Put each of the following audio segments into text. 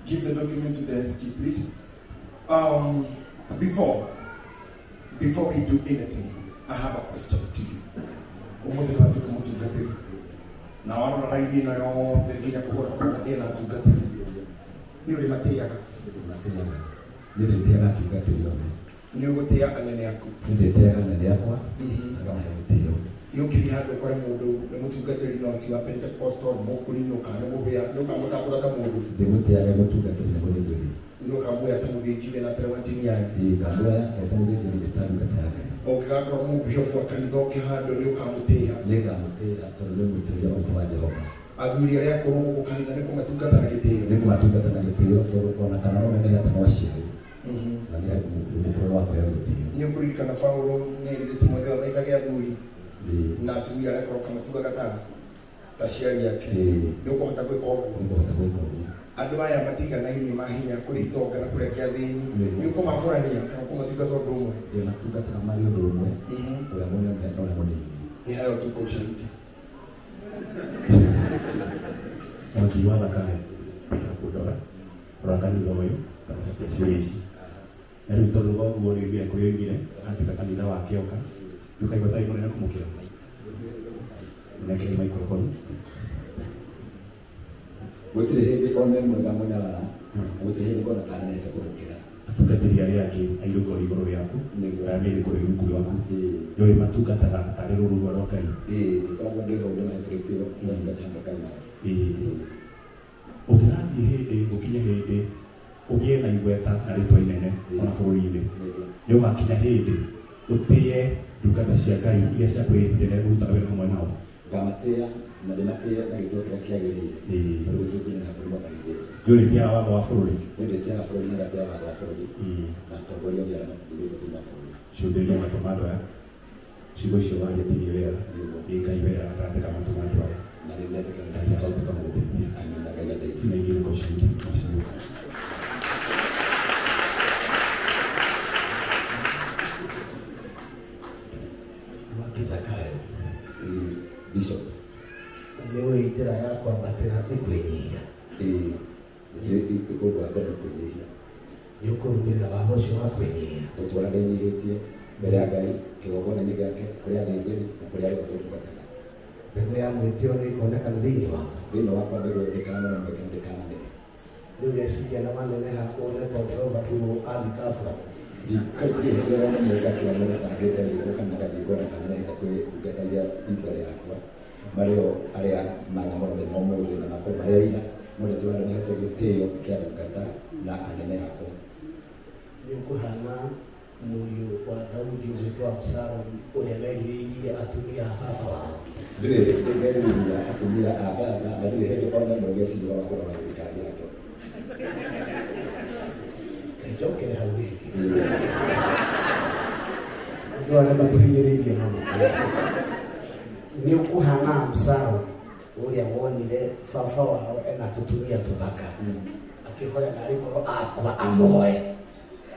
Give the document to the SG, please. Before we do anything, I have a question to you. Ũmũthĩ watuĩka mũtungatĩri na warora raini ĩno yothe nginya kũhũra kona ĩna atungatĩri, nĩ ũrĩ matĩaga? Nĩ ndĩtĩaga atungatĩri othe. Nĩ ũgũtĩa anene aku? Nĩ ndĩtĩaga anene akwa na ngamahe gĩtĩo. Nĩ ũngĩthiĩ handũ ũkore mũndũ nĩ mũtungatĩri no ti wa Pentecostal, mũkũrinũ kana nĩ mũhĩa, nĩ ũkamũtambũra ta mũndũ? Ndĩmũtĩaga mũtungatĩri na mũthĩnjĩri. Nĩ ũkamuoya ta mũthĩnjĩri na atarĩ wa ndini yanyu? Ĩĩ, ngamuoya eta mũthĩnjĩri ta ndungata ya Ngai. Ũngĩgakorwo mũbishofu wa kanitha ũngĩ handũ, nĩ ũkamũtĩĩa? Nĩ ngamũtĩĩa tondũ nĩ mũitĩrĩrie maguta wa Jehova. Athuri arĩa akũrũ gũkũ kanitha nĩ kũmatungata na gĩtĩo? Nĩ kũmatungata na gĩtĩo tondũ ona kana no menehete no aciari na nĩ mũkũrũ wa kũheo gĩtĩo. Nĩ ũkũririkana Paulo nĩ erire Timotheo athaithage athuri na atumia arĩa akũrũ kamatungataga ta aciari ake? Nĩ ũkũhota gwĩka ũguo? Nĩ ngũhota gwĩka ũguo. Andũ aya matiganaine mahinya kũrĩ itonga na kũrĩ angĩ athĩni, nĩ ũkũmamũrania kana ũkũmatungata ũndũ ũmwe? Ndĩmatungataga marĩ ũndũ ũmwe, ũrĩa mũnene na ũrĩa mũnini. Nĩ hayo tuko ushahidi. Mwangi wa thakame kũndora rora kanitha ũyũ tamacokia ciũria ici na rĩu tondũ thoguo rĩu kũrĩa oimire atuĩka kanitha wake oka nĩ ũkaigua tarĩ mũnene kũmũkĩra. Nengere microphone. Gũtirĩ hĩndĩ ona ĩmwe ngamũnyarara, gũtirĩ hĩndĩ ngona ta nĩnete kũmũkĩra. Atungatĩri arĩa angĩ a irũngo rĩ igũrũ rĩaku, arĩa me irũngo rĩ rungu rwaku, nĩ ũrĩ matungataga tarĩ rũũru rwa Ngai? Ĩĩ, ngoragwo ndĩ hau ndĩmahete gĩtĩo, ngatungata hamwe Ngai nao. Ũngĩgathiĩ hĩndĩ ũkinye hĩndĩ ũgĩe na igweta na rĩtwa inene ona bũrũri-inĩ, nĩ ũgakinya hĩndĩ ũtĩe ndungata cia Ngai iria ciakwĩhĩtire na ũrutaga wĩra hamwe nao? Ngamatĩĩa na ndĩmatĩe na gĩtĩo kĩrĩa kĩagĩrĩire, tondũ gũtirĩ kĩnene kũrĩ Mwathani Jesũ. Nĩ ũrĩtĩaga watho wa bũrũri? Nĩ ndĩtĩaga bũrũri na ngatĩĩa watho wa bũrũri na atongoria othe arĩa makuĩrĩirwo thĩinĩ wa bũrũri. Cũthĩrĩria matũ ma andũ aya, ciugo icio waria ti niĩ wera, nĩ Ngai wera gatagatĩ ka matũ ma andũ aya. Na nĩ ndetĩkĩra. Ngai arotuĩka mũgũteithia. Amina, Ngai andeithie. Ciana ingĩ nĩ ushahidi wa ciugo. Mwangi Zakayo. Bishop. Nĩ ũĩ njĩra ya kwambatĩra nĩ kwĩnyihia? Ĩĩ, ũndũ wa mbere nĩ kwĩnyihia. Nĩ ũkũrũmĩrĩra watho ũcio wa kwĩnyihia? Ngũtũũra ndĩnyihĩtie mbere ya Ngai, kĩgongona-inĩ gĩake, kũrĩ athĩnjĩri na kũrĩ arĩa othe tũtungataga. Mbegũ ya mwĩtĩo nĩ ĩkonekana thĩinĩ waku? Thĩinĩ wakwa mbegũ ĩyo ndĩkanamere mweke na ndĩkanamere. Nĩ ũgeciria na waneneha wone ta ũrĩa ũbatirwo athikabura? Ndikũrĩ hĩndĩ ĩrĩa mũndũ ngakĩona bangĩte rĩtwa kana ngathiĩ ngona kana nĩhete kwĩ ndungata iria i mbere yakwa, marĩ o arĩa manyamũra mũthenya wa ũmũthĩ na makorwo marĩ aira, no ndĩtũra ndĩmahete gĩtĩo kĩa ndungata na anene akwa. Nĩ ũkũhana mũriũ wa Daudi ũgwĩtwo Abusalomu ũrĩa werirĩirie atumia a baba wao? Ndirĩ hĩndĩ ngerirĩria atumia a baba na ndirĩ hĩndĩ ona ĩmwe ngeciria wa kũrora thirikari yake. Njokere hau rĩngĩ. Andũ aya nĩmatũhinyĩrĩirie mũno. Nĩ ũkũhana Abusalomu ũrĩa wonire baba wao ena tũtumia tũthaka, akĩhoya narĩ korwo akwa amuoe?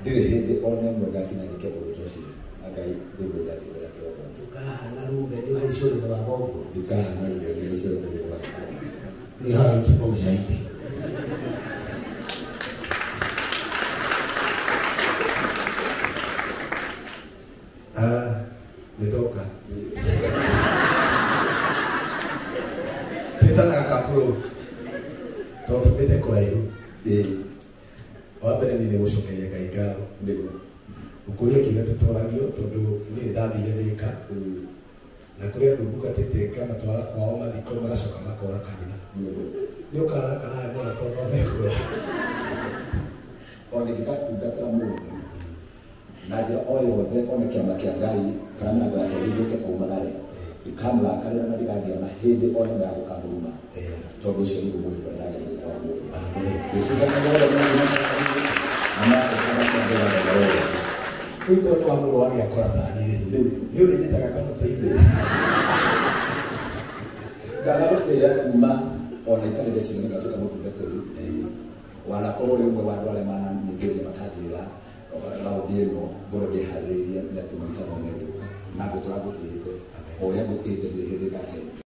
Ndirĩ hĩndĩ ona ĩmwe ngakinya njĩke ũndũ ta ũcio, na Ngai ndĩmwĩra ndĩmwĩra kĩroko. Ndũkahana Rubeni ũhaice ũrĩrĩ wa thoguo? Ndikahana Rubeni ũhaice ũrĩrĩ wa thoguo. Nĩ hayo tuko ushahidi. Nĩ ndoka. Twĩtanaga kapuro tondũ tumĩte kũraihu. Wa mbere niĩ nĩ gũcokeria Ngai ngatho. Nĩguo. Gũkũria kĩrĩa tũtoragio tondũ niĩ nĩ ndathire Thĩka na kũrĩ andũ ndungatĩte ngamatwara kwao mathiko magacoka makora kanitha. Nĩguo. Nĩ ũkarakara mwana tondũ mekũra. Ona ingĩgatungatĩra mũndũ na njĩra o yothe, one kĩama kĩa Ngai kana mĩrango yake ĩhingũke aumagare, ndikamũrakarĩra na ndigagĩa na hĩndĩ ona ĩmwe ya gũkamũruma, tondũ ũcio nĩguo mwĩhĩtwa ndĩragĩa mũthenya wa ũmũthĩ. Ndĩtungataga othe na macoka makĩambĩra wega wothe. Rĩu tondũ wa mũrũ wa gĩakora tani rĩ, nĩ ũrĩnyitaga kamũtĩ-inĩ. Ndanagũtĩĩa kuma ona itarĩ ndeciria nĩ ngatuĩka mũtungatĩri. Wanakorwo ũrĩ ũmwe wa andũ arĩa mananyitĩrĩria makanjĩra raundi ĩno ngorwo ndĩharĩrĩirie nĩ atĩ maguta no megũka na ngũtũra ngũtĩĩte, o ũrĩa ngũtĩĩte ndirĩ hĩndĩ ngacenjia.